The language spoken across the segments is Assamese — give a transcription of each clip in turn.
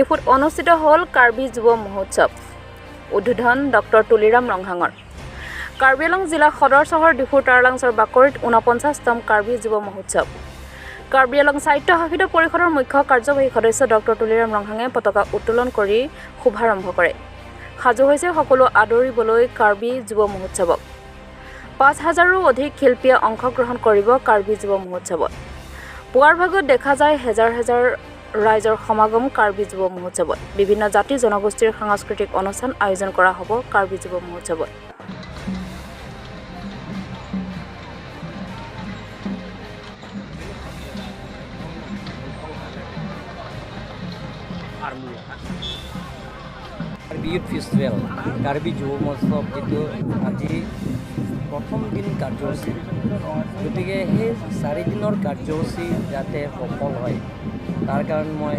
ডিফুত অনুষ্ঠিত হ'ল কাৰ্বি যুৱ মহোৎসৱ। উদ্বোধন ডক্টৰ তুলিৰাম ৰংহাঙৰ। কাৰ্বি আংলং জিলা সদৰ চহৰ ডিফুৰ তাৰালাংচৰ বাকৰিত 49তম কাৰ্বি যুৱ মহোৎসৱ। কাৰ্বি আংলং স্বায়ত্তশাসিত পৰিষদৰ মুখ্য কাৰ্যবাহী সদস্য ডক্টৰ তুলিৰাম ৰংহাঙে পতাকা উত্তোলন কৰি শুভাৰম্ভ কৰে। সাজু হৈছে সকলো আদৰিবলৈ কাৰ্বি যুৱ মহোৎসৱক। 5 হাজাৰৰো অধিক শিল্পীয়ে অংশগ্ৰহণ কৰিব কাৰ্বি যুৱ মহোৎসৱত। পুৱাৰ ভাগত দেখা যায় হেজাৰ হেজাৰ ৰাইজৰ সমাগম কাৰ্বি যুৱ মহোৎসৱত। বিভিন্ন জাতি জনগোষ্ঠীৰ সাংস্কৃতিক অনুষ্ঠান আয়োজন কৰা হ'ব কাৰ্বি যুৱ মহোৎসৱত। কাৰ্বি ইউথ ফেষ্টিভেল, কাৰ্বি যুৱ মহোৎসৱ যিটো আজি প্ৰথম দিন কাৰ্যসূচী, গতিকে সেই 4 দিনৰ কাৰ্যসূচী যাতে সফল হয়, তাৰ কাৰণে মই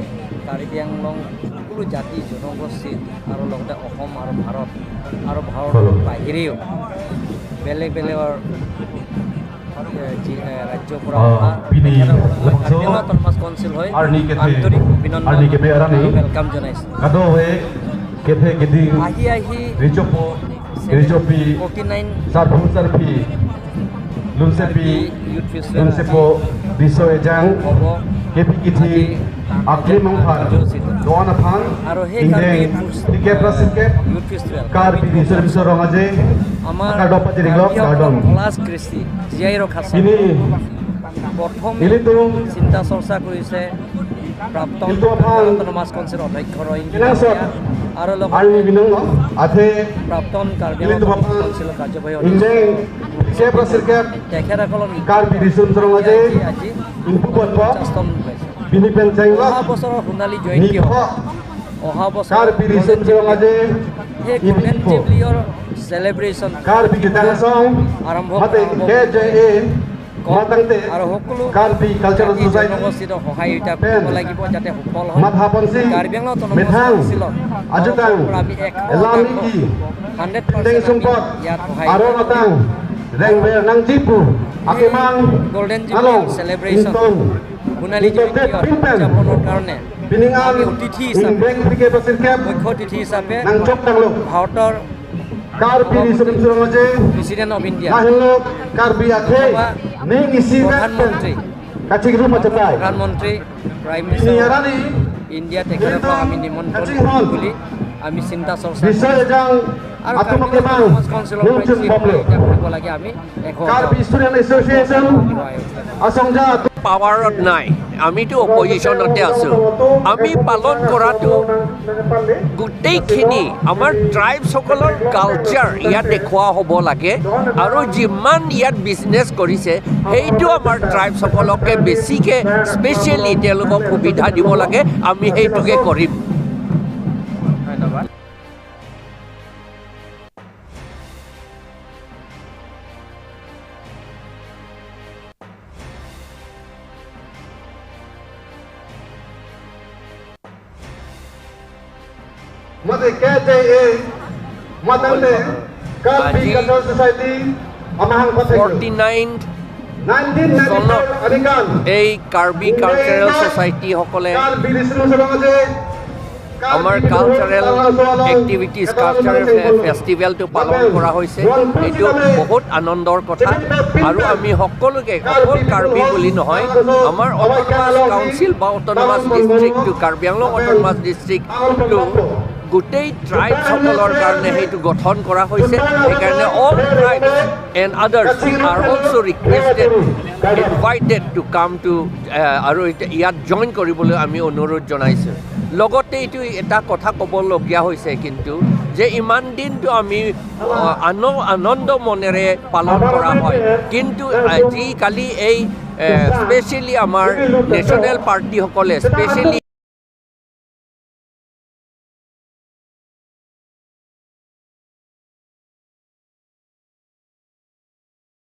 কাৰ্বি আংলং সকলো জাতি জনগোষ্ঠী আৰু লগতে অসম আৰু ভাৰত আৰু ভাৰতৰ বাহিৰেও বেলেগ বেলেগৰ যি ৰাজ্যৰ পৰা অহা তেখেতসকলক মই কাৰ্বি আংলং অট'নমাছ কাউন্সিল হৈ আন্তৰিক অভিনন্দন আৰু welcome জনাইছোঁ। আহি আহি 49 ইউথ ফেষ্টিভেল হ'ব আৰু সেই কাৰ্বি ইউথ ফেষ্টিভেল আমাৰ কলা কৃষ্টি জীয়াই ৰখা প্ৰথম চিন্তা চৰ্চা কৰিছে প্ৰাক্তন অট'নমাছ কাউন্সিলৰ অধ্যক্ষ ৰহিম আৰু লগতে প্ৰাক্তন কাৰ্বি আংলং কাউন্সিলৰ কাৰ্যবাহী অধ্যক্ষ তেখেতসকলৰ আজি 50তম হৈছে। অহা বছৰৰ সোণালী জয়ন্তী হ'ব, অহা বছৰ সেই গোল্ডেন জুবলিৰ চেলিব্ৰেশ্যন আৰম্ভ আৰু সকলো জাতি জনগোষ্ঠীৰ সহায়তা কৰিব লাগিব যাতে সফল হয়। কাৰ্বি আংলং অট'নমাছ কাউন্সিলত আমি 100% ইয়াত সহায়। গোল্ডেন জুবলি চেলিব্ৰেশ্যন, সোণালী জয়ন্তী উদযাপনৰ কাৰণে আমি অতিথি হিচাপে, মুখ্য অতিথি হিচাপে ভাৰতৰ প্ৰেচিডেণ্ট অফ ইণ্ডিয়া, প্ৰধানমন্ত্ৰী, প্ৰাইম মিনিষ্টাৰ ইণ্ডিয়া, তেখেতসকলক আমি নিমন্ত্ৰণ কৰিম বুলি আমি চিন্তা চৰ্চা আৰু কাউন্সিলৰ কৰিব লাগে আমি 100 পাৱাৰত নাই, আমিতো অপজিশ্যনতে আছোঁ। আমি পালন কৰাটো গোটেইখিনি আমাৰ ট্ৰাইবছসকলৰ কালচাৰ ইয়াত দেখুওৱা হ'ব লাগে আৰু যিমান ইয়াত বিজনেছ কৰিছে, সেইটো আমাৰ ট্ৰাইবছসকলকে বেছিকৈ স্পেচিয়েলি তেওঁলোকক সুবিধা দিব লাগে। আমি সেইটোকে কৰিম। ধন্যবাদ। আজি 49 চনত এই কাৰ্বি কালচাৰেল ছ'চাইটিসকলে আমাৰ কালচাৰেল এক্টিভিটিজ, কালচাৰেল ফেষ্টিভেলটো পালন কৰা হৈছে। এইটো বহুত আনন্দৰ কথা আৰু আমি সকলোকে, অকল কাৰ্বি বুলি নহয়, আমাৰ অট'নমাছ কাউন্সিল বা অট'নমাছ ডিষ্ট্ৰিক্টটো, কাৰ্বি আংলং অট'নমাছ ডিষ্ট্ৰিক্টটো গোটেই ট্ৰাইবছসকলৰ কাৰণে সেইটো গঠন কৰা হৈছে। সেইকাৰণে all tribes and others are also requested, invited to come to আৰু ইয়াত জইন কৰিবলৈ আমি অনুৰোধ জনাইছোঁ। লগতে এইটো এটা কথা ক'বলগীয়া হৈছে কিন্তু যে ইমান দিনটো আমি আনন্দ মনেৰে পালন কৰা হয়, কিন্তু আজিকালি এই স্পেচিয়েলি আমাৰ নেশ্যনেল পাৰ্টিসকলে স্পেচিয়েলি